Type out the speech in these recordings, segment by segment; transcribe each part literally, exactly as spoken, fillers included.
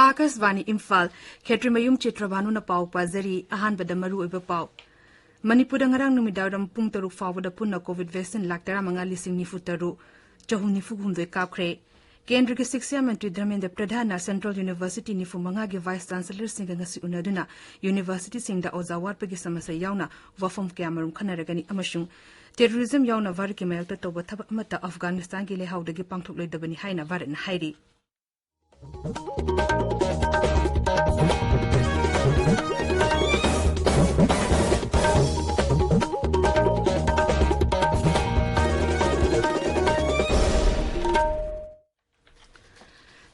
ꯑꯥꯀꯥꯁꯕꯥꯅꯤ ꯏꯝꯐꯥꯜ꯫ ꯈꯦꯇ꯭ꯔꯤꯃꯌꯨꯝ ꯆꯤꯇ꯭ꯔꯚꯥꯅꯨꯅ ꯄꯥꯎ ꯄꯥꯖꯔꯤ꯫ ꯑꯍꯥꯟꯕꯗ ꯃꯔꯨꯑꯣꯏꯕ ꯄꯥꯎ꯫ ꯃꯅꯤꯄꯨꯔꯗ ꯉꯔꯥꯡ ꯅꯨꯃꯤꯗꯥꯡꯋꯥꯏꯔꯝ ꯄꯨꯡ ꯇꯔꯨꯛ ꯐꯥꯎꯕꯗ ꯄꯨꯟꯅ ꯀꯣꯚꯤꯗ ꯚꯦꯛꯁꯤꯟ ꯂꯥꯈ ꯇꯔꯥꯃꯉꯥ ꯂꯤꯁꯤꯡ ꯅꯤꯐꯨ ꯇꯔꯨꯛ ꯆꯍꯨꯝ ꯅꯤꯐꯨ ꯍꯨꯝꯗꯣꯏ ꯀꯥꯞꯈ꯭ꯔꯦ꯫ ꯀꯦꯟꯗ꯭ꯔꯒꯤ ꯁꯤꯛꯁꯥ ꯃꯟꯇ꯭ꯔꯤ ꯙꯔꯃꯦꯟꯗ꯭ꯔ ꯄ꯭ꯔꯙꯥꯟꯅ ꯁꯦꯟꯇ꯭ꯔꯦꯜ ꯌꯨꯅꯤꯚꯔꯁꯤꯇꯤ ꯅꯤꯐꯨ ꯃꯉꯥꯒꯤ ꯚꯥꯏꯁ ꯆꯥꯟꯁꯦꯂꯔꯁꯤꯡꯒ ꯉꯁꯤ ꯎꯅꯗꯨꯅ ꯌꯨꯅꯤꯚꯔꯁꯤꯇꯤꯁꯤꯡꯗ ꯑꯣꯖꯥ ꯋꯥꯠꯄꯒꯤ ꯁꯃꯁ꯭ꯌꯥ ꯌꯥꯎꯅ ꯋꯥꯐꯝ ꯀꯌꯥꯃꯔꯨꯝ ꯈꯟꯅꯔꯒꯅꯤ ꯑꯃꯁꯨꯡ ꯇꯦꯔꯣꯔꯤꯖꯝ ꯌꯥꯎꯅ ꯚꯥꯔꯠꯀꯤ ꯃꯥꯌꯣꯛꯇ ꯇꯧꯕ ꯊꯕꯛ ꯑꯃꯠꯇ ꯑꯐꯒꯥꯅꯤꯁꯇꯥꯟꯒꯤ ꯂꯩꯍꯥꯎꯗꯒꯤ ꯄꯥꯡꯊꯣꯛꯂꯣꯏꯗꯕꯅꯤ ꯍꯥꯏꯅ ꯚꯥꯔꯠꯅ ꯍꯥꯏꯔꯤ꯫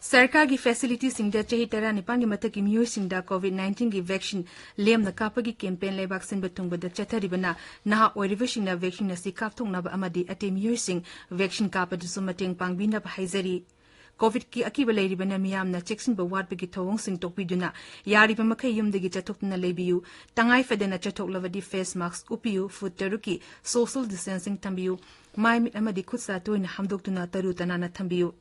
ꯁꯔꯀꯥꯔꯒꯤ ꯐꯦꯁꯤꯂꯤꯇꯤꯁꯤꯡꯗ ꯆꯍꯤ ꯇꯔꯥꯅꯤꯄꯥꯟꯒꯤ ꯃꯊꯛꯀꯤ ꯃꯤꯑꯣꯏꯁꯤꯡꯗ ꯀꯣꯚꯤꯗ ꯅꯥꯏꯟꯇꯤꯟꯒꯤ ꯚꯦꯛꯁꯤꯟ ꯂꯦꯝꯅ ꯀꯥꯞꯄꯒꯤ ꯀꯦꯝꯄꯦꯟ ꯂꯩꯕꯥꯛ ꯁꯤꯟꯕ ꯊꯨꯡꯕꯗ ꯆꯠꯊꯔꯤꯕꯅ ꯅꯍꯥ ꯑꯣꯏꯔꯤꯕꯁꯤꯡꯅ ꯚꯦꯛꯁꯤꯟ ꯑꯁꯤ ꯀꯥꯞꯊꯣꯛꯅꯕ ꯑꯃꯗꯤ ꯑꯇꯩ ꯃꯤꯑꯣꯏꯁꯤꯡ ꯚꯦꯛꯁꯤꯟ ꯀꯥꯞꯄꯗꯁꯨ ꯃꯇꯦꯡ ꯄꯥꯡꯕꯤꯅꯕ ꯍꯥꯏꯖꯔꯤ꯫ ꯀꯣꯚꯤꯗꯀꯤ ꯑꯀꯤꯕ ꯂꯩꯔꯤꯕꯅ ꯃꯤꯌꯥꯝꯅ ꯆꯦꯛꯁꯤꯟꯕ ꯋꯥꯠꯄꯒꯤ ꯊꯧꯑꯣꯡꯁꯤꯡ ꯇꯣꯛꯄꯤꯗꯨꯅ ꯌꯥꯔꯤꯕ ꯃꯈꯩ ꯌꯨꯝꯗꯒꯤ ꯆꯠꯊꯣꯛꯇꯨꯅ ꯂꯩꯕꯤꯌꯨ꯫ ꯇꯉꯥꯏ ꯐꯗꯅ ꯆꯠꯊꯣꯛꯂꯕꯗꯤ ꯐꯦꯁ ꯃꯥꯁꯛ ꯎꯞꯄꯤꯌꯨ, ꯐꯨꯠ ꯇꯔꯨꯛꯀꯤ ꯁꯣꯁꯤꯌꯦꯜ ꯗꯤꯁꯇꯦꯟꯁꯤꯡ ꯊꯝꯕꯤꯌꯨ, ꯃꯥꯏ ꯃꯤꯠ ꯑꯃꯗꯤ ꯈꯨꯠ ꯁꯥ ꯇꯣꯏꯅ ꯍꯥꯝꯗꯣꯛꯇꯨꯅ ꯇꯔꯨ ꯇꯅꯥꯟꯅ ꯊꯝꯕꯤꯌꯨ꯫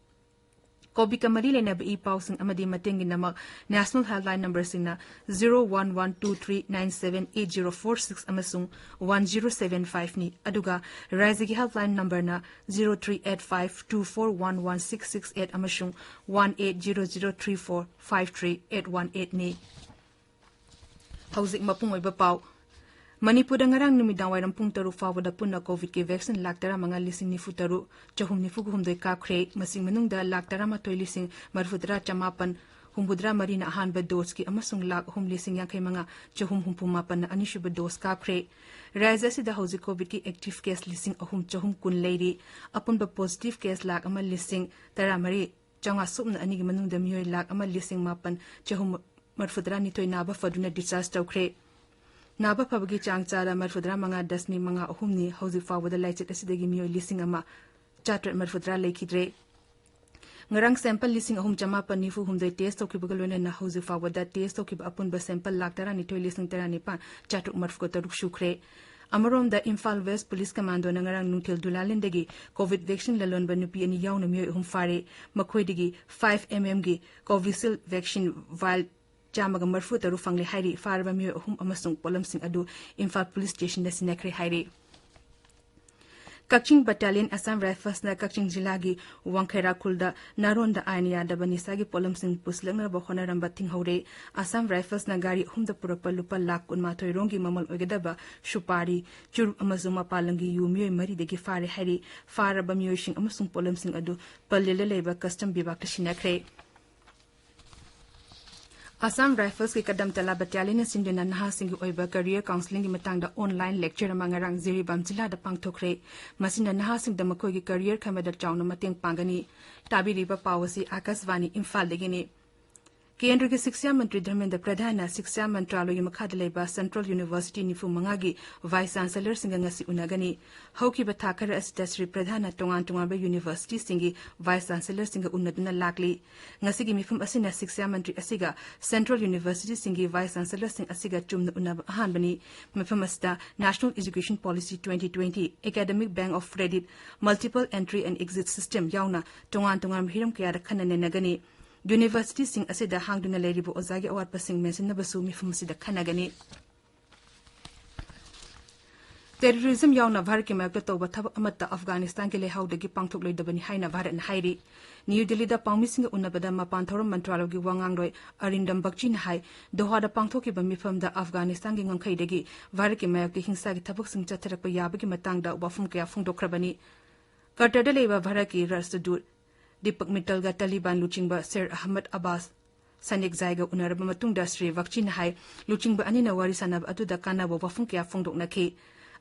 ꯀꯣꯚꯤꯗꯀ ꯃꯔꯤ ꯂꯩꯅꯕ ꯏ ꯄꯥꯎꯁꯤꯡ ꯑꯃꯗꯤ ꯃꯇꯦꯡꯒꯤꯗꯃꯛ ꯅꯦꯁꯅꯦꯜ ꯍꯦꯜꯞꯂꯥꯏꯟ ꯅꯝꯕꯔꯁꯤꯡꯅ zero one one two three nine seven eight zero four six ꯑꯃꯁꯨꯡ ꯋꯥꯟ ꯖꯤꯔꯣ ꯁꯚꯦꯟ ꯐꯥꯏꯚꯅꯤ, ꯑꯗꯨꯒ ꯔꯥꯖ꯭ꯌꯒꯤ ꯍꯦꯜꯞꯂꯥꯏꯟ ꯅꯝꯕꯔꯅ zero three eight five two four one one six six eight ꯑꯃꯁꯨꯡ one eight zero zero three four five three eight one ꯑꯩꯠꯅꯤ꯫ ꯍꯧꯖꯤꯛ ꯃꯄꯨꯡ ꯑꯣꯏꯕ ꯄꯥꯎ꯫ ꯃꯅꯤꯄꯨꯔꯗ ꯉꯔꯥꯡ ꯅꯨꯃꯤꯗꯥꯡ ꯋꯥꯏꯔꯝ ꯄꯨꯡ ꯇꯔꯨꯛ ꯐꯥꯎꯕꯗ ꯄꯨꯟꯅ ꯀꯣꯚꯤꯗꯀꯤ ꯚꯦꯛꯁꯤꯟ ꯂꯥꯈ ꯇꯔꯥꯃꯉꯥ ꯂꯤꯁꯤꯡ ꯅꯤꯐꯨ ꯇꯔꯨꯛ ꯆꯍꯨꯝ ꯅꯤꯐꯨ ꯍꯨꯝꯗꯣꯏ ꯀꯥꯞꯈ꯭ꯔꯦ꯫ ꯃꯁꯤꯡ ꯃꯅꯨꯡꯗ ꯂꯥꯈ ꯇꯔꯥꯃꯥꯊꯣꯏ ꯂꯤꯁꯤꯡ ꯃꯔꯤꯐꯨꯇꯔꯥ ꯆꯃꯥꯄꯟ ꯍꯨꯝꯐꯨꯇꯔꯥ ꯃꯔꯤꯅ ꯑꯍꯥꯟꯕ ꯗꯣꯁꯀꯤ ꯑꯃꯁꯨꯡ ꯂꯥꯈ ꯑꯍꯨꯝ ꯂꯤꯁꯤꯡ ꯌꯥꯡꯈꯩ ꯃꯉꯥ ꯆꯍꯨꯝ ꯍꯨꯝꯐꯨ ꯃꯥꯄꯟꯅ ꯑꯅꯤꯁꯨꯕ ꯗꯣꯁ ꯀꯥꯞꯈ꯭ꯔꯦ꯫ ꯔꯥꯖ꯭ꯌ ꯑꯁꯤꯗ ꯍꯧꯖꯤꯛ ꯀꯣꯚꯤꯗꯀꯤ ꯑꯦꯛꯇꯤꯚ ꯀꯦꯁ ꯂꯤꯁꯤꯡ ꯑꯍꯨꯝ ꯆꯍꯨꯝ ꯀꯨꯟ ꯂꯩꯔꯤ꯫ ꯑꯄꯨꯟꯕ ꯄꯣꯖꯤꯇꯤꯚ ꯀꯦꯁ ꯂꯥꯈ ꯑꯃ ꯂꯤꯁꯤꯡ ꯇꯔꯥꯃꯔꯤ ꯆꯥꯝꯃꯉꯥ ꯁꯨꯞꯅ ꯑꯅꯤꯒꯤ ꯃꯅꯨꯡꯗ ꯃꯤꯑꯣꯏ ꯂꯥꯈ ꯑꯃ ꯂꯤꯁꯤꯡ ꯃꯥꯄꯟ ꯆꯍꯨꯝ ꯃꯔꯤꯐꯨꯇꯔꯥꯅꯤꯊꯣꯏ ꯅꯥꯕ ꯐꯗꯨꯅ ꯗꯤꯁꯆꯥꯔꯖ ꯇꯧꯈ꯭ꯔꯦ꯫ ꯅꯥꯕ ꯐꯕꯒꯤ ꯆꯥꯡ ꯆꯥꯗ ꯃꯔꯤꯐꯨꯇꯔꯥ ꯃꯉꯥ ꯗꯁꯃꯤꯛ ꯃꯉꯥ ꯑꯍꯨꯝꯅꯤ꯫ ꯍꯧꯖꯤꯛ ꯐꯥꯎꯕꯗ ꯂꯥꯏꯆꯠ ꯑꯁꯤꯗꯒꯤ ꯃꯤꯑꯣꯏ ꯂꯤꯁꯤꯡ ꯑꯃ ꯆꯥꯇ꯭ꯔꯦꯠ ꯃꯔꯤꯐꯨꯇꯔꯥ ꯂꯩꯈꯤꯗ꯭ꯔꯦ꯫ ꯉꯔꯥꯡ sample ꯂꯤꯁꯤꯡ ꯑꯍꯨꯝ ꯆꯃꯥꯄꯟ ꯅꯤꯐꯨ ꯍꯨꯝꯗꯣꯏ test ꯇꯧꯈꯤꯕꯒ ꯂꯣꯏꯅꯅ ꯍꯧꯖꯤꯛ ꯐꯥꯎꯕꯗ test ꯇꯧꯈꯤꯕ ꯑꯄꯨꯟꯕ sample ꯂꯥꯈ ꯇꯔꯥꯅꯤꯊꯣꯏ ꯂꯤꯁꯤꯡ ꯇꯔꯥꯅꯤꯄꯥꯟ ꯆꯥꯇ꯭ꯔꯨꯛ ꯃꯔꯤꯐꯨ ꯇꯔꯨꯛ ꯁꯨꯈ꯭ꯔꯦ꯫ ꯑꯃꯔꯣꯝꯗ ꯏꯝꯐꯥꯜ West Police Commando ꯅ ꯉꯔꯥꯡ ꯅꯨꯡꯊꯤꯜ ꯗꯨꯂꯥꯂꯦꯟꯗꯒꯤ COVID vaccine ꯂꯂꯣꯟꯕ ꯅꯨꯄꯤ ꯑꯅꯤ ꯌꯥꯎꯅ ꯃꯤꯑꯣꯏ ꯑꯍꯨꯝ ꯐꯥꯔꯦ꯫ ꯃꯈꯣꯏꯗꯒꯤ five mm ꯒꯤ Covishield vaccine vial ꯆꯥꯝꯃꯒ ꯃꯔꯤꯐꯨ ꯇꯔꯨꯛ ꯐꯪꯂꯦ ꯍꯥꯏꯔꯤ꯫ ꯐꯥꯔꯕ ꯃꯤꯑꯣꯏ ꯑꯍꯨꯝ ꯑꯃꯁꯨꯡ ꯄꯣꯠꯂꯝꯁꯤꯡ ꯑꯗꯨ ꯏꯝꯐꯥꯜ Police Station ꯗ ꯁꯤꯟꯅꯈ꯭ꯔꯦ ꯍꯥꯏꯔꯤ꯫ ꯀꯛꯆꯤꯡ Battalion Assam Rifles ꯅ ꯀꯛꯆꯤꯡ ꯖꯤꯂꯥꯒꯤ ꯋꯥꯡꯈꯩꯔꯥ ꯈꯨꯜꯗ ꯅꯥꯔꯣꯟꯗ ꯑꯥꯏꯟ ꯌꯥꯗꯕ ꯅꯤꯁꯥꯒꯤ ꯄꯣꯠꯂꯝꯁꯤꯡ ꯄꯨꯁꯤꯜꯂꯛꯅꯕ ꯍꯣꯠꯅꯔꯝꯕ ꯊꯤꯡꯍꯧꯔꯦ꯫ ꯑꯁꯥꯝ Rifles ꯅ ꯒꯥꯔꯤ ꯑꯍꯨꯝꯗ ꯄꯨꯔꯛꯄ ꯂꯨꯄꯥ ꯂꯥꯈ ꯀꯨꯟꯃꯥꯊꯣꯏ ꯔꯣꯝꯒꯤ ꯃꯃꯜ ꯑꯣꯏꯒꯗꯕ ꯁꯨꯄꯥꯔꯤ, ꯆꯨꯔꯨꯞ ꯑꯃꯁꯨꯡ ꯃꯄꯥꯟ ꯂꯝꯒꯤ ꯌꯨ ꯃꯤꯑꯣꯏ ꯃꯔꯤꯗꯒꯤ ꯐꯥꯔꯦ ꯍꯥꯏꯔꯤ꯫ ꯐꯥꯔꯕ ꯃꯤꯑꯣꯏꯁꯤꯡ ꯑꯃꯁꯨꯡ ꯄꯣꯠꯂꯝꯁꯤꯡ ꯑꯗꯨ ꯄꯂꯦꯜꯗ ꯂꯩꯕ Custom ꯕꯤꯚꯥꯒꯇ ꯁꯤꯟꯅꯈ꯭ꯔꯦ꯫ ꯑꯁꯥꯝ Rifles ꯀꯤ ꯀꯗꯝꯇꯂꯥ Battalion ꯅ ꯁꯤꯟꯗꯨꯅ ꯅꯍꯥꯁꯤꯡꯒꯤ ꯑꯣꯏꯕ career counselling ꯒꯤ ꯃꯇꯥꯡꯗ online lecture ꯑꯃ ꯉꯔꯥꯡ ꯖꯤꯔꯤꯕꯥꯝ ꯖꯤꯂꯥꯗ ꯄꯥꯡꯊꯣꯛꯈ꯭ꯔꯦ꯫ ꯃꯁꯤꯅ ꯅꯍꯥꯁꯤꯡꯗ ꯃꯈꯣꯏꯒꯤ career ꯈꯟꯕꯗ ꯆꯥꯎꯅ ꯃꯇꯦꯡ ꯄꯥꯡꯒꯅꯤ꯫ ꯇꯥꯕꯤꯔꯤꯕ ꯄꯥꯎ ꯑꯁꯤ ꯑꯥꯀꯥꯁꯕꯥꯅꯤ ꯏꯝꯐꯥꯜꯗꯒꯤꯅꯤ꯫ ꯀꯦꯟꯗ꯭ꯔꯒꯤ ꯁꯤꯛꯁꯥ ꯃꯟꯇ꯭ꯔꯤ ꯙꯔꯃꯦꯟꯗ꯭ꯔ ꯄ꯭ꯔꯙꯥꯟꯅ ꯁꯤꯛꯁꯥ ꯃꯟꯇ꯭ꯔꯥꯂꯣꯏꯒꯤ ꯃꯈꯥꯗ ꯂꯩꯕ Central University ꯅꯤꯐꯨ ꯃꯉꯥꯒꯤ Vice Chancellor ꯁꯤꯡꯒ ꯉꯁꯤ ꯎꯅꯒꯅꯤ꯫ ꯍꯧꯈꯤꯕ ꯊꯥ ꯈꯔ ꯑꯁꯤꯗ ꯁ꯭ꯔꯤ ꯄ꯭ꯔꯙꯥꯟꯅ ꯇꯣꯉꯥꯟ ꯇꯣꯉꯥꯟꯕ university ꯁꯤꯡꯒꯤ Vice Chancellor ꯁꯤꯡꯒ ꯎꯅꯗꯨꯅ ꯂꯥꯛꯂꯤ꯫ ꯉꯁꯤꯒꯤ ꯃꯤꯐꯝ ꯑꯁꯤꯅ ꯁꯤꯛꯁꯥ ꯃꯟꯇ꯭ꯔꯤ ꯑꯁꯤꯒ Central University ꯁꯤꯡꯒꯤ Vice Chancellor ꯁꯤꯡ ꯑꯁꯤꯒ ꯆꯨꯝꯅ ꯎꯅꯕ ꯑꯍꯥꯟꯕꯅꯤ꯫ ꯃꯤꯐꯝ ꯑꯁꯤꯗ National Education Policy twenty twenty, Academic Bank of Credit, Multiple Entry and Exit System ꯌꯥꯎꯅ ꯇꯣꯉꯥꯟ ꯇꯣꯉꯥꯟꯕ ꯍꯤꯔꯝ ꯀꯌꯥꯗ ꯈꯟꯅ ꯅꯩꯅꯒꯅꯤ꯫ University ꯁꯤꯡ ꯑꯁꯤꯗ ꯍꯥꯡꯗꯨꯅ ꯂꯩꯔꯤꯕ ꯑꯣꯖꯥꯒꯤ ꯑꯋꯥꯠꯄꯁꯤꯡ ꯃꯦꯟꯁꯤꯟꯅꯕꯁꯨ ꯃꯤꯐꯝ ꯑꯁꯤꯗ ꯈꯟꯅꯒꯅꯤ꯫ Terrorism ꯌꯥꯎꯅ ꯚꯥꯔꯠꯀꯤ ꯃꯥꯌꯣꯛꯇ ꯇꯧꯕ ꯊꯕꯛ ꯑꯃꯠꯇ ꯑꯐꯒꯥꯅꯤꯁꯇꯥꯟꯒꯤ ꯂꯩꯍꯥꯎꯗꯒꯤ ꯄꯥꯡꯊꯣꯛꯂꯣꯏꯗꯕꯅꯤ ꯍꯥꯏꯅ ꯚꯥꯔꯠꯅ ꯍꯥꯏꯔꯤ꯫ ꯅ꯭ꯌꯨ ꯗꯤꯜꯂꯤꯗ ꯄꯥꯎꯃꯤꯁꯤꯡꯒ ꯎꯅꯕꯗ ꯃꯄꯥꯟ ꯊꯧꯔꯝ ꯃꯟꯇ꯭ꯔꯥꯂꯣꯏꯒꯤ ꯋꯥ ꯉꯥꯡꯂꯣꯏ ꯑꯔꯤꯟꯗꯝ ꯕꯛꯆꯤꯅ ꯍꯥꯏ, ꯗꯣꯍꯥꯗ ꯄꯥꯡꯊꯣꯛꯈꯤꯕ ꯃꯤꯐꯝꯗ ꯑꯐꯒꯥꯅꯤꯁꯇꯥꯟꯒꯤ ꯉꯝꯈꯩꯗꯒꯤ ꯚꯥꯔꯠꯀꯤ ꯃꯥꯌꯣꯛꯇ ꯍꯤꯡꯁꯥꯒꯤ ꯊꯕꯛꯁꯤꯡ ꯆꯠꯊꯔꯛꯄ ꯌꯥꯕꯒꯤ ꯃꯇꯥꯡꯗ ꯋꯥꯐꯝ ꯀꯌꯥ ꯐꯣꯡꯗꯣꯛꯈ꯭ꯔꯕꯅꯤ꯫ ꯀꯇꯔꯗ ꯂꯩꯕ ꯚꯥꯔꯠꯀꯤ ꯔꯥꯁꯇ꯭ꯔꯗꯨꯠ ꯗꯤꯄꯛ ꯃꯤꯇꯜꯒ ꯇꯥꯂꯤꯕꯥꯟ ꯂꯨꯆꯤꯡꯕ ꯁꯦꯔ ꯑꯍꯃꯗ ꯑꯕꯥꯁ ꯁꯅꯤꯛꯖꯥꯏꯒ ꯎꯅꯔꯕ ꯃꯇꯨꯡꯗ ꯁ꯭ꯔꯤ ꯕꯛꯆꯤꯅ ꯍꯥꯏ, ꯂꯨꯆꯤꯡꯕ ꯑꯅꯤꯅ ꯋꯥꯔꯤ ꯁꯥꯟꯅꯕ ꯑꯗꯨꯗ ꯀꯥꯟꯅꯕ ꯋꯥꯐꯝ ꯀꯌꯥ ꯐꯣꯡꯗꯣꯛꯅꯈꯤ꯫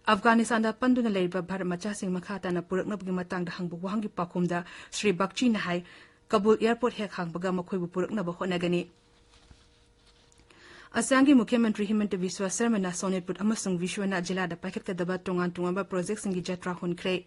ꯑꯐꯒꯥꯅꯤꯁꯇꯥꯟꯗ ꯄꯟꯗꯨꯅ ꯂꯩꯔꯤꯕ ꯚꯥꯔꯠ ꯃꯆꯥꯁꯤꯡ ꯃꯈꯥ ꯇꯥꯅ ꯄꯨꯔꯛꯅꯕꯒꯤ ꯃꯇꯥꯡꯗ ꯍꯪꯕ ꯋꯥꯍꯪꯒꯤ ꯄꯥꯎꯈꯨꯝꯗ ꯁ꯭ꯔꯤ ꯕꯛꯆꯤꯅ ꯍꯥꯏ, ꯀꯕꯨꯜ airport ꯍꯦꯛ ꯍꯥꯡꯕꯒ ꯃꯈꯣꯏꯕꯨ ꯄꯨꯔꯛꯅꯕ ꯍꯣꯠꯅꯒꯅꯤ꯫ ꯑꯁꯥꯝꯒꯤ ꯃꯨꯈ꯭ꯌ ꯃꯟꯇ꯭ꯔꯤ ꯍꯤꯃꯟꯇ ꯕꯤꯁ꯭ꯋ ꯁꯔꯃꯅ ꯁꯣꯅꯤꯠꯄꯨꯔ ꯑꯃꯁꯨꯡ ꯕꯤꯁ꯭ꯋꯅꯥꯊ ꯖꯤꯂꯥꯗ ꯄꯥꯏꯈꯠꯀꯗꯕ ꯇꯣꯉꯥꯟ ꯇꯣꯉꯥꯟꯕ project ꯁꯤꯡꯒꯤ ꯖꯇ꯭ꯔꯥ ꯍꯣꯟꯈ꯭ꯔꯦ꯫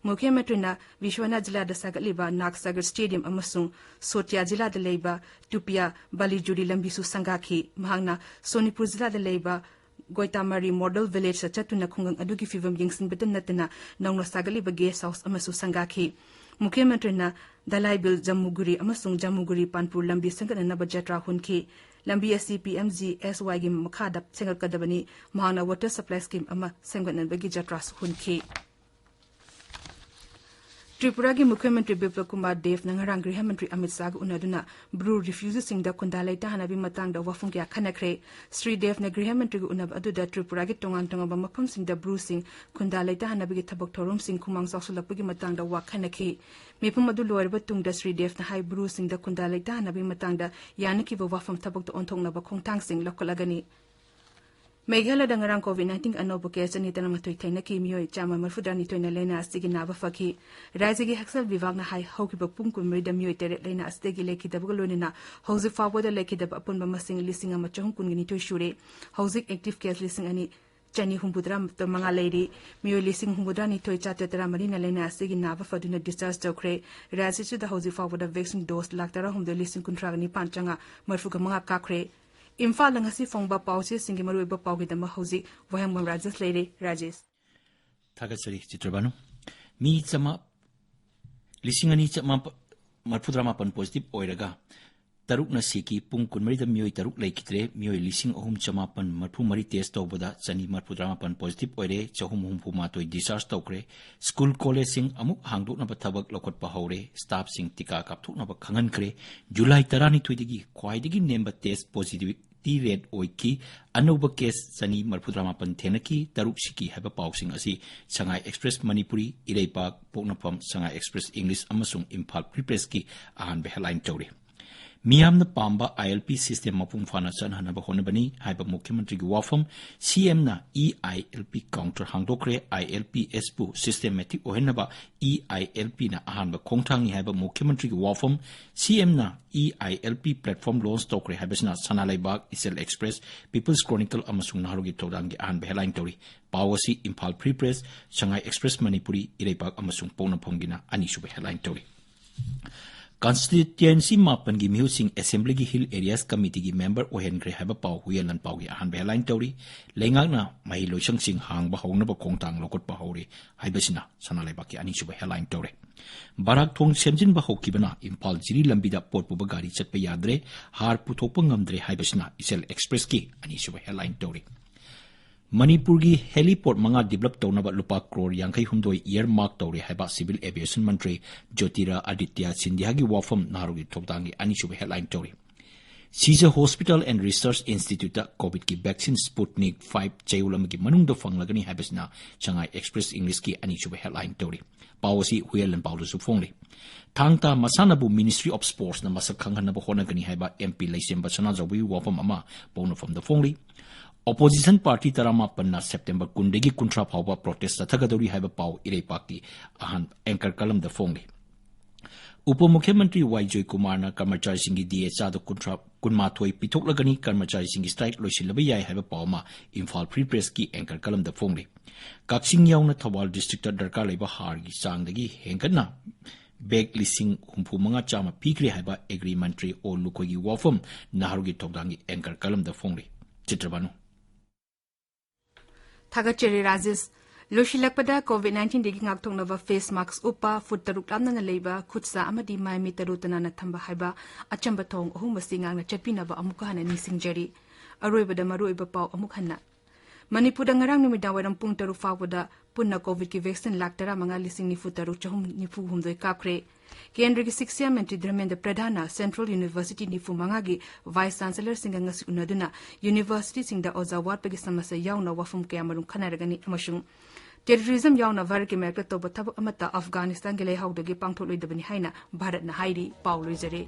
ꯃꯨꯈ꯭ꯌ ꯃꯟꯇ꯭ꯔꯤꯅ ꯕꯤꯁ꯭ꯋꯅꯥꯊ ꯖꯤꯂꯥꯗ ꯁꯥꯒꯠꯂꯤꯕ ꯅꯥꯒꯁꯥꯒꯔ ꯁ꯭ꯇꯦꯗꯤꯌꯝ ꯑꯃꯁꯨꯡ ꯁꯣꯇꯤꯌꯥ ꯖꯤꯂꯥꯗ ꯂꯩꯕ ꯇꯨꯄꯤꯌꯥ ꯕꯥꯂꯤꯖꯨꯔꯤ ꯂꯝꯕꯤꯁꯨ ꯁꯪꯒꯥꯈꯤ꯫ ꯃꯍꯥꯛꯅ ꯁꯣꯅꯤꯄꯨꯔ ꯖꯤꯂꯥꯗ ꯂꯩꯕ ꯒꯣꯏꯇꯥꯃꯥꯔꯤ ꯃꯣꯗꯦꯜ ꯚꯤꯂꯦꯖꯇ ꯆꯠꯇꯨꯅ ꯈꯨꯡꯒꯪ ꯑꯗꯨꯒꯤ ꯐꯤꯕꯝ ꯌꯦꯡꯁꯤꯟꯕꯇ ꯅꯠꯇꯅ ꯅꯧꯅ ꯁꯥꯒꯠꯂꯤꯕ ꯒꯦꯁ ꯍꯥꯎꯁ ꯑꯃꯁꯨ ꯁꯪꯒꯥꯈꯤ꯫ ꯃꯨꯈ꯭ꯌ ꯃꯟꯇ꯭ꯔꯤꯅ ꯗꯂꯥꯏꯕꯤꯜ ꯖꯝꯃꯨꯒꯨꯔꯤ ꯑꯃꯁꯨꯡ ꯖꯝꯃꯨꯒꯨꯔꯤ ꯄꯥꯟꯄꯨꯔ ꯂꯝꯕꯤ ꯁꯦꯝꯒꯠꯅꯅꯕ ꯖꯇ꯭ꯔꯥ ꯍꯨꯟꯈꯤ꯫ ꯂꯝꯕꯤ ꯑꯁꯤ ꯄꯤ ꯑꯦꯝ ꯖꯤ ꯑꯦꯁ ꯋꯥꯏꯒꯤ ꯃꯈꯥꯗ ꯁꯦꯝꯒꯠꯀꯗꯕꯅꯤ꯫ ꯃꯍꯥꯛꯅ ꯋꯥꯇꯔ ꯁꯄ꯭ꯂꯥꯏ ꯁ꯭ꯀꯤꯝ ꯑꯃ ꯁꯦꯝꯒꯠꯅꯕꯒꯤ ꯖꯇ꯭ꯔꯥꯁꯨ ꯍꯨꯟꯈꯤ꯫ ꯇ꯭ꯔꯤꯄꯨꯔꯥꯒꯤ ꯃꯨꯈ꯭ꯌ ꯃꯟꯇ꯭ꯔꯤ ꯕꯤꯄ꯭ꯂꯕ ꯀꯨꯃꯥꯔ ꯗꯦꯕꯅ ꯉꯔꯥꯡ ꯒ꯭ꯔꯤꯍ ꯃꯟꯇ꯭ꯔꯤ ꯑꯃꯤꯠ ꯁꯥꯍꯒ ꯎꯅꯗꯨꯅ ꯕ꯭ꯔꯨ ꯔꯤꯐ꯭ꯌꯨꯖꯤꯁꯤꯡꯗ ꯈꯨꯟꯗꯥ ꯂꯩꯇꯥꯍꯟꯅꯕꯒꯤ ꯃꯇꯥꯡꯗ ꯋꯥꯐꯝ ꯀꯌꯥ ꯈꯟꯅꯈ꯭ꯔꯦ꯫ ꯁ꯭ꯔꯤ ꯗꯦꯕꯅ ꯒ꯭ꯔꯤꯍ ꯃꯟꯇ꯭ꯔꯤꯒ ꯎꯅꯕ ꯑꯗꯨꯗ ꯇ꯭ꯔꯤꯄꯨꯔꯥꯒꯤ ꯇꯣꯉꯥꯟ ꯇꯣꯉꯥꯟꯕ ꯃꯐꯝꯁꯤꯡꯗ ꯕ꯭ꯔꯨꯁꯤꯡ ꯈꯨꯟꯗꯥ ꯂꯩꯇꯥꯍꯟꯅꯕꯒꯤ ꯊꯕꯛ ꯊꯧꯔꯝꯁꯤꯡ ꯈꯨꯃꯥꯡ ꯆꯥꯎꯁꯤꯜꯂꯛꯄꯒꯤ ꯃꯇꯥꯡꯗ ꯋꯥ ꯈꯟꯅꯈꯤ꯫ ꯃꯤꯄꯨꯝ ꯑꯗꯨ ꯂꯣꯏꯔꯕ ꯇꯨꯡꯗ ꯁ꯭ꯔꯤ ꯗꯦꯕꯅ ꯍꯥꯏ, ꯕ꯭ꯔꯨꯁꯤꯡꯗ ꯈꯨꯟꯗꯥ ꯂꯩꯇꯥꯍꯟꯅꯕꯒꯤ ꯃꯇꯥꯡꯗ ꯌꯥꯅꯈꯤꯕ ꯋꯥꯐꯝ ꯊꯕꯛꯇ ꯑꯣꯟꯊꯣꯛꯅꯕ ꯈꯣꯡꯊꯥꯡꯁꯤꯡ ꯂꯧꯈꯠꯂꯒꯅꯤ꯫ ꯃꯦꯘꯥꯂꯌꯗ ꯉꯔꯥꯡ ꯀꯣꯚꯤꯗ ꯅꯥꯏꯟꯇꯤꯟ ꯑꯅꯧꯕ ꯀꯦꯁ ꯆꯅꯤ ꯇꯔꯥꯃꯥꯊꯣꯏ ꯊꯦꯡꯅꯈꯤ꯫ ꯃꯤꯑꯣꯏ ꯆꯥꯝꯃ ꯃꯔꯤꯐꯨꯇꯔꯥꯅꯤꯊꯣꯏꯅ ꯂꯥꯏꯅꯥ ꯑꯁꯤꯒꯤ ꯅꯥꯕ ꯐꯈꯤ꯫ ꯔꯥꯖ꯭ꯌꯒꯤ ꯍꯛꯁꯦꯜ ꯕꯤꯚꯥꯒꯅ ꯍꯥꯏ, ꯍꯧꯈꯤꯕ ꯄꯨꯡ ꯀꯨꯟꯃꯔꯤꯗ ꯃꯤꯑꯣꯏ ꯇꯔꯦꯠ ꯂꯥꯏꯅꯥ ꯑꯁꯤꯗꯒꯤ ꯂꯩꯈꯤꯗꯕꯒ ꯂꯣꯏꯅꯅ ꯍꯧꯖꯤꯛ ꯐꯥꯎꯕꯗ ꯂꯩꯈꯤꯗꯕ ꯑꯄꯨꯟꯕ ꯃꯁꯤꯡ ꯂꯤꯁꯤꯡ ꯑꯃ ꯆꯍꯨꯝ ꯀꯨꯟꯒ ꯅꯤꯊꯣꯏ ꯁꯨꯔꯦ꯫ ꯍꯧꯖꯤꯛ ꯑꯦꯛꯇꯤꯚ ꯀꯦꯁ ꯂꯤꯁꯤꯡ ꯑꯅꯤ ꯆꯅꯤ ꯍꯨꯝꯐꯨꯇꯔꯥ ꯃꯉꯥ ꯂꯩꯔꯤ꯫ ꯃꯤꯑꯣꯏ ꯂꯤꯁꯤꯡ ꯍꯨꯝꯐꯨꯇꯔꯥꯅꯤꯊꯣꯏ ꯆꯥꯇ꯭ꯔꯦꯠ ꯇꯔꯥꯃꯔꯤꯅ ꯂꯥꯏꯅꯥ ꯑꯁꯤꯒꯤ ꯅꯥꯕ ꯐꯗꯨꯅ ꯗꯤꯁꯆꯥꯔꯖ ꯇꯧꯈ꯭ꯔꯦ꯫ ꯔꯥꯖ꯭ꯌ ꯑꯁꯤꯗ ꯍꯧꯖꯤꯛ ꯐꯥꯎꯕꯗ ꯚꯦꯛꯁꯤꯟ ꯗꯣꯁ ꯂꯥꯈ ꯇꯔꯥꯍꯨꯝꯗꯣꯏ ꯂꯤꯁꯤꯡ ꯀꯨꯟꯊ꯭ꯔꯥꯒ ꯅꯤꯄꯥꯟ ꯆꯥꯝꯃꯉꯥ ꯃꯔꯤꯐꯨꯒ ꯃꯉꯥ ꯀꯥꯞꯈ꯭ꯔꯦ꯫ ꯏꯝꯐꯥꯜꯗ ꯉꯁꯤ ꯐꯣꯡꯕ ꯄꯥꯎꯆꯦꯁꯤꯡꯒꯤ ꯃꯔꯨꯑꯣꯏꯕ ꯄꯥꯎꯒꯤꯗꯃꯛ ꯍꯧꯖꯤꯛ ꯋꯥꯍꯦꯡꯕꯝ ꯔꯥꯖꯦꯁ ꯂꯩꯔꯦ꯫ ꯔꯥꯖꯦꯁ꯫ ꯊꯥꯒꯠꯆꯔꯤ ꯆꯤꯇ꯭ꯔꯕꯥꯅꯨ꯫ ꯃꯤ ꯆꯃꯥ-, ꯂꯤꯁꯤꯡ ꯑꯅꯤ ꯆꯃꯥꯄꯟ ꯃꯔꯤꯐꯨꯇꯔꯥꯃꯥꯄꯟ ꯄꯣꯖꯤꯇꯤꯚ ꯑꯣꯏꯔꯒ ꯇꯔꯨꯛꯅ ꯁꯤꯈꯤ꯫ ꯄꯨꯡ ꯀꯨꯟꯃꯔꯤꯗ ꯃꯤꯑꯣꯏ ꯇꯔꯨꯛ ꯂꯩꯈꯤꯗ꯭ꯔꯦ꯫ ꯃꯤꯑꯣꯏ ꯂꯤꯁꯤꯡ ꯑꯍꯨꯝ ꯆꯃꯥꯄꯟ ꯃꯔꯤꯐꯨꯃꯔꯤ ꯇꯦꯁ ꯇꯧꯕꯗ ꯆꯅꯤ ꯃꯔꯤꯐꯨꯇꯔꯥꯃꯥꯄꯟ ꯄꯣꯖꯤꯇꯤꯚ ꯑꯣꯏꯔꯦ꯫ ꯆꯍꯨꯝ ꯍꯨꯝꯐꯨ ꯃꯥꯊꯣꯏ ꯗꯤꯁꯆꯥꯔꯖ ꯇꯧꯈ꯭ꯔꯦ꯫ ꯁ꯭ꯀꯨꯜ ꯀꯣꯂꯦꯖꯁꯤꯡ ꯑꯃꯨꯛ ꯍꯥꯡꯗꯣꯛꯅꯕ ꯊꯕꯛ ꯂꯧꯈꯠꯄ ꯍꯧꯔꯦ꯫ ꯁ꯭ꯇꯥꯐꯁꯤꯡ ꯇꯤꯀꯥ ꯀꯥꯞꯊꯣꯛꯅꯕ ꯈꯪꯍꯟꯈ꯭ꯔꯦ꯫ ꯖꯨꯂꯥꯏ ꯇꯔꯥꯅꯤꯊꯣꯏꯗꯒꯤ ꯈ꯭ꯋꯥꯏꯗꯒꯤ ꯅꯦꯝꯕ ꯇꯦꯁ ꯄꯣꯖꯤꯇꯤꯚꯤꯇꯤ ꯔꯦꯠ ꯑꯣꯏꯈꯤ꯫ ꯑꯅꯧꯕ ꯀꯦꯁ ꯆꯅꯤ ꯃꯔꯤꯐꯨꯇꯔꯥꯃꯥꯄꯟ ꯊꯦꯡꯅꯈꯤ꯫ ꯇꯔꯨꯛ ꯁꯤꯈꯤ ꯍꯥꯏꯕ ꯄꯥꯎꯁꯤꯡ ꯑꯁꯤ ꯁꯉꯥꯏ ꯑꯦꯛꯁꯄ꯭ꯔꯦꯁ ꯃꯅꯤꯄꯨꯔꯤ, ꯏꯔꯩꯄꯥꯛ, ꯄꯣꯛꯅꯐꯝ, ꯁꯉꯥꯏ ꯑꯦꯛꯁꯄ꯭ꯔꯦꯁ ꯏꯪꯂꯤꯁ ꯑꯃꯁꯨꯡ ꯏꯝꯐꯥꯜ ꯐ꯭ꯔꯤ ꯄ꯭ꯔꯦꯁꯀꯤ ꯑꯍꯥꯟꯕ ꯍꯦꯗꯂꯥꯏꯟ ꯇꯧꯔꯤ꯫ ꯃꯤꯌꯥꯝꯅ ꯄꯥꯝꯕ ILP system ꯃꯄꯨꯡ ꯐꯥꯅ ꯆꯠꯍꯟꯅꯕ ꯍꯣꯠꯅꯕꯅꯤ ꯍꯥꯏꯕ ꯃꯨꯈ꯭ꯌ ꯃꯟꯇ꯭ꯔꯤꯒꯤ ꯋꯥꯐꯝ꯫ CMꯅ e-ILP counter ꯍꯥꯡꯗꯣꯛꯈ꯭ꯔꯦ꯫ ILPsꯕꯨ systematic ꯑꯣꯏꯍꯟꯅꯕ e-ILPꯅ ꯑꯍꯥꯟꯕ ꯈꯣꯡꯊꯥꯡꯅꯤ ꯍꯥꯏꯕ ꯃꯨꯈ꯭ꯌ ꯃꯟꯇ꯭ꯔꯤꯒꯤ ꯋꯥꯐꯝ꯫ CMꯅ e-ILP platform launch ꯇꯧꯈ꯭ꯔꯦ ꯍꯥꯏꯕꯁꯤꯅ ꯁꯅꯥ ꯂꯩꯕꯥꯛ, ꯏꯆꯦꯜ Express, People's Chronicle ꯑꯃꯁꯨꯡ ꯅꯍꯥꯔꯣꯜꯒꯤ ꯊꯧꯗꯥꯡꯒꯤ ꯑꯍꯥꯟꯕ headline ꯇꯧꯔꯤ꯫ ꯄꯥꯎ ꯑꯁꯤ ꯏꯝꯐꯥꯜ Free Press, ꯁꯉꯥꯏ Express ꯃꯅꯤꯄꯨꯔꯤ, ꯏꯔꯩꯄꯥꯛ ꯑꯃꯁꯨꯡ ꯄꯣꯛꯅꯐꯝꯒꯤꯅ ꯑꯅꯤꯁꯨꯕ headline ꯇꯧꯔꯤ꯫ Constituency ꯃꯥꯄꯟꯒꯤ ꯃꯤꯍꯨꯠꯁꯤꯡ Assemblyꯒꯤ Hill Areas Committeeꯒꯤ member ꯑꯣꯏꯍꯟꯈ꯭ꯔꯦ ꯍꯥꯏꯕ ꯄꯥꯎ ꯍꯨꯏꯌꯦꯟ ꯂꯥꯟꯄꯥꯎꯒꯤ ꯑꯍꯥꯟꯕ headline ꯇꯧꯔꯤ꯫ ꯂꯩꯉꯥꯛꯅ ꯃꯍꯩ ꯂꯣꯏꯁꯪꯁꯤꯡ ꯍꯥꯡꯕ ꯍꯧꯅꯕ ꯈꯣꯡꯊꯥꯡ ꯂꯧꯈꯠꯄ ꯍꯧꯔꯦ ꯍꯥꯏꯕꯁꯤꯅ ꯁꯅꯥ ꯂꯩꯕꯥꯛꯀꯤ ꯑꯅꯤꯁꯨꯕ headline ꯇꯧꯔꯦ꯫ ꯕꯔꯥꯛ ꯊꯣꯡ ꯁꯦꯝꯖꯤꯟꯕ ꯍꯧꯈꯤꯕꯅ ꯏꯝꯐꯥꯜ ꯖꯤꯔꯤ ꯂꯝꯕꯤꯗ ꯄꯣꯠ ꯄꯨꯕ ꯒꯥꯔꯤ ꯆꯠꯄ ꯌꯥꯗ꯭ꯔꯦ, ꯍꯥꯔ ꯄꯨꯊꯣꯛꯄ ꯉꯝꯗ꯭ꯔꯦ ꯍꯥꯏꯕꯁꯤꯅ ꯏꯆꯦꯜ Expressꯀꯤ ꯑꯅꯤꯁꯨꯕ headline ꯇꯧꯔꯤ꯫ ꯃꯅꯤꯄꯨꯔꯒꯤ heliport ꯃꯉꯥ develop ꯇꯧꯅꯕ ꯂꯨꯄꯥ ꯀ꯭ꯔꯣꯔ ꯌꯥꯡꯈꯩ ꯍꯨꯝꯗꯣꯏ earmark ꯇꯧꯔꯦ ꯍꯥꯏꯕ Civil Aviation ꯃꯟꯇ꯭ꯔꯤ ꯖꯣꯇꯤꯔꯥꯗꯤꯇ꯭ꯌ ꯁꯤꯟꯙꯤꯌꯥꯒꯤ ꯋꯥꯐꯝ ꯅꯍꯥꯔꯣꯜꯒꯤ ꯊꯧꯗꯥꯡꯒꯤ ꯑꯅꯤꯁꯨꯕ headline ꯇꯧꯔꯤ꯫ Seizure Hospital and Research Instituteꯇ COVIDꯀꯤ vaccine Sputnik five ꯆꯌꯣꯜ ꯑꯃꯒꯤ ꯃꯅꯨꯡꯗ ꯐꯪꯂꯒꯅꯤ ꯍꯥꯏꯕꯁꯤꯅ ꯁꯉꯥꯏ Express Englishꯀꯤ ꯑꯅꯤꯁꯨꯕ headline ꯇꯧꯔꯤ꯫ ꯄꯥꯎ ꯑꯁꯤ ꯍꯨꯏꯌꯦꯟ ꯂꯥꯟꯄꯥꯎꯗꯁꯨ ꯐꯣꯡꯂꯤ꯫ ꯊꯥꯡ ꯇꯥ ꯃꯁꯥꯟꯅꯕꯨ Ministry of Sportsꯅ ꯃꯁꯛ ꯈꯪꯍꯟꯅꯕ ꯍꯣꯠꯅꯒꯅꯤ ꯍꯥꯏꯕ MP ꯂꯩꯁꯦꯝꯕ ꯁꯅꯥꯖꯥꯎꯕꯒꯤ ꯋꯥꯐꯝ ꯑꯃ ꯄꯣꯛꯅꯐꯝꯗ ꯐꯣꯡꯂꯤ꯫ Opposition party ꯇꯔꯥꯃꯥꯄꯟꯅ September ꯀꯨꯟꯗꯒꯤ ꯀꯨꯟꯊ꯭ꯔꯥ ꯐꯥꯎꯕ protest ꯆꯠꯊꯒꯗꯧꯔꯤ ꯍꯥꯏꯕ ꯄꯥꯎ ꯏꯔꯩꯄꯥꯛꯀꯤ ꯑꯍꯥꯟꯕ anchor columnꯗ ꯐꯣꯡꯂꯤ꯫ ꯎꯄ ꯃꯨꯈ꯭ꯌ ꯃꯟꯇ꯭ꯔꯤ ꯋꯥꯏ ꯖꯣꯏꯀꯨꯃꯥꯔꯅ ꯀꯔꯃꯆꯥꯔꯤꯁꯤꯡꯒꯤ DA ꯆꯥꯗ ꯀꯨꯟꯊ꯭ꯔꯥ, ꯀꯨꯟꯃꯥꯊꯣꯏ ꯄꯤꯊꯣꯛꯂꯒꯅꯤ, ꯀꯔꯃꯆꯥꯔꯤꯁꯤꯡꯒꯤ strike ꯂꯣꯏꯁꯤꯜꯂꯕ ꯌꯥꯏ ꯍꯥꯏꯕ ꯄꯥꯎ ꯑꯃ ꯏꯝꯐꯥꯜ Free Pressꯀꯤ anchor columnꯗ ꯐꯣꯡꯂꯤ꯫ ꯀꯛꯆꯤꯡ ꯌꯥꯎꯅ ꯊꯧꯕꯥꯜ districtꯇ ꯗꯔꯀꯥꯔ ꯂꯩꯕ ꯍꯥꯔꯒꯤ ꯆꯥꯡꯗꯒꯤ ꯍꯦꯟꯒꯠꯅ bag ꯂꯤꯁꯤꯡ ꯍꯨꯝꯐꯨ ꯃꯉꯥ ꯆꯥꯝꯃ ꯄꯤꯈ꯭ꯔꯦ ꯍꯥꯏꯕ Agri ꯃꯟꯇ꯭ꯔꯤ ꯑꯣ ꯂꯨꯈꯣꯏꯒꯤ ꯋꯥꯐꯝ ꯅꯍꯥꯔꯣꯜꯒꯤ ꯊꯧꯗꯥꯡꯒꯤ anchor columnꯗ ꯐꯣꯡꯂꯤ꯫ ꯆꯤꯇ꯭ꯔꯕꯥꯅꯨ꯫ ꯊꯥꯒꯠꯆꯔꯤ ꯔꯥꯖꯦꯁ꯫ ꯂꯣꯏꯁꯤꯜꯂꯛꯄꯗ COVID nineteenꯗꯒꯤ ꯉꯥꯛꯊꯣꯛꯅꯕ face mask ꯎꯞꯄ, ꯐꯨꯠ ꯇꯔꯨꯛ ꯂꯥꯞꯅꯅ ꯂꯩꯕ, ꯈꯨꯠ ꯁꯥ ꯑꯃꯗꯤ ꯃꯥꯏ ꯃꯤꯠ ꯇꯔꯨ ꯇꯅꯥꯟꯅ ꯊꯝꯕ ꯍꯥꯏꯕ ꯑꯆꯝꯕ ꯊꯧꯑꯣꯡ ꯑꯍꯨꯝ ꯑꯁꯤ ꯉꯥꯛꯅ ꯆꯠꯄꯤꯅꯕ ꯑꯃꯨꯛꯀ ꯍꯟꯅ ꯅꯤꯡꯁꯤꯡꯖꯔꯤ꯫ ꯑꯔꯣꯏꯕꯗ ꯃꯔꯨꯑꯣꯏꯕ ꯄꯥꯎ ꯑꯃꯨꯛ ꯍꯟꯅ꯫ ꯃꯅꯤꯄꯨꯔꯗ ꯉꯔꯥꯡ ꯅꯨꯃꯤꯗꯥꯡ ꯋꯥꯏꯔꯝ ꯄꯨꯡ ꯇꯔꯨꯛ ꯐꯥꯎꯕꯗ ꯄꯨꯟꯅ COVIDꯀꯤ vaccine ꯂꯥꯈ ꯇꯔꯥꯃꯉꯥ ꯂꯤꯁꯤꯡ ꯅꯤꯐꯨ ꯇꯔꯨꯛ ꯆꯍꯨꯝ ꯅꯤꯐꯨ ꯍꯨꯝꯗꯣꯏ ꯀꯥꯞꯈ꯭ꯔꯦ꯫ ꯀꯦꯟꯗ꯭ꯔꯒꯤ ꯁꯤꯛꯁꯥ ꯃꯟꯇ꯭ꯔꯤ ꯙꯔꯃꯦꯟꯗ꯭ꯔ ꯄ꯭ꯔꯙꯥꯟꯅ central university ꯅꯤꯐꯨ ꯃꯉꯥꯒꯤ vice chancellorꯁꯤꯡꯒ ꯉꯁꯤ ꯎꯅꯗꯨꯅ universityꯁꯤꯡꯗ ꯑꯣꯖꯥ ꯋꯥꯠꯄꯒꯤ ꯁꯃꯁ꯭ꯌꯥ ꯌꯥꯎꯅ ꯋꯥꯐꯝ ꯀꯌꯥꯃꯔꯨꯝ ꯈꯟꯅꯔꯒꯅꯤ ꯑꯃꯁꯨꯡ terrorism ꯌꯥꯎꯅ ꯚꯥꯔꯠꯀꯤ ꯃꯥꯌꯣꯛꯇ ꯇꯧꯕ ꯊꯕꯛ ꯑꯃꯠꯇ ꯑꯐꯒꯥꯅꯤꯁꯇꯥꯟꯒꯤ ꯂꯩꯍꯥꯎꯗꯒꯤ ꯄꯥꯡꯊꯣꯛꯂꯣꯏꯗꯕꯅꯤ ꯍꯥꯏꯅ ꯚꯥꯔꯠꯅ ꯍꯥꯏꯔꯤ꯫ ꯄꯥꯎ ꯂꯣꯏꯖꯔꯦ꯫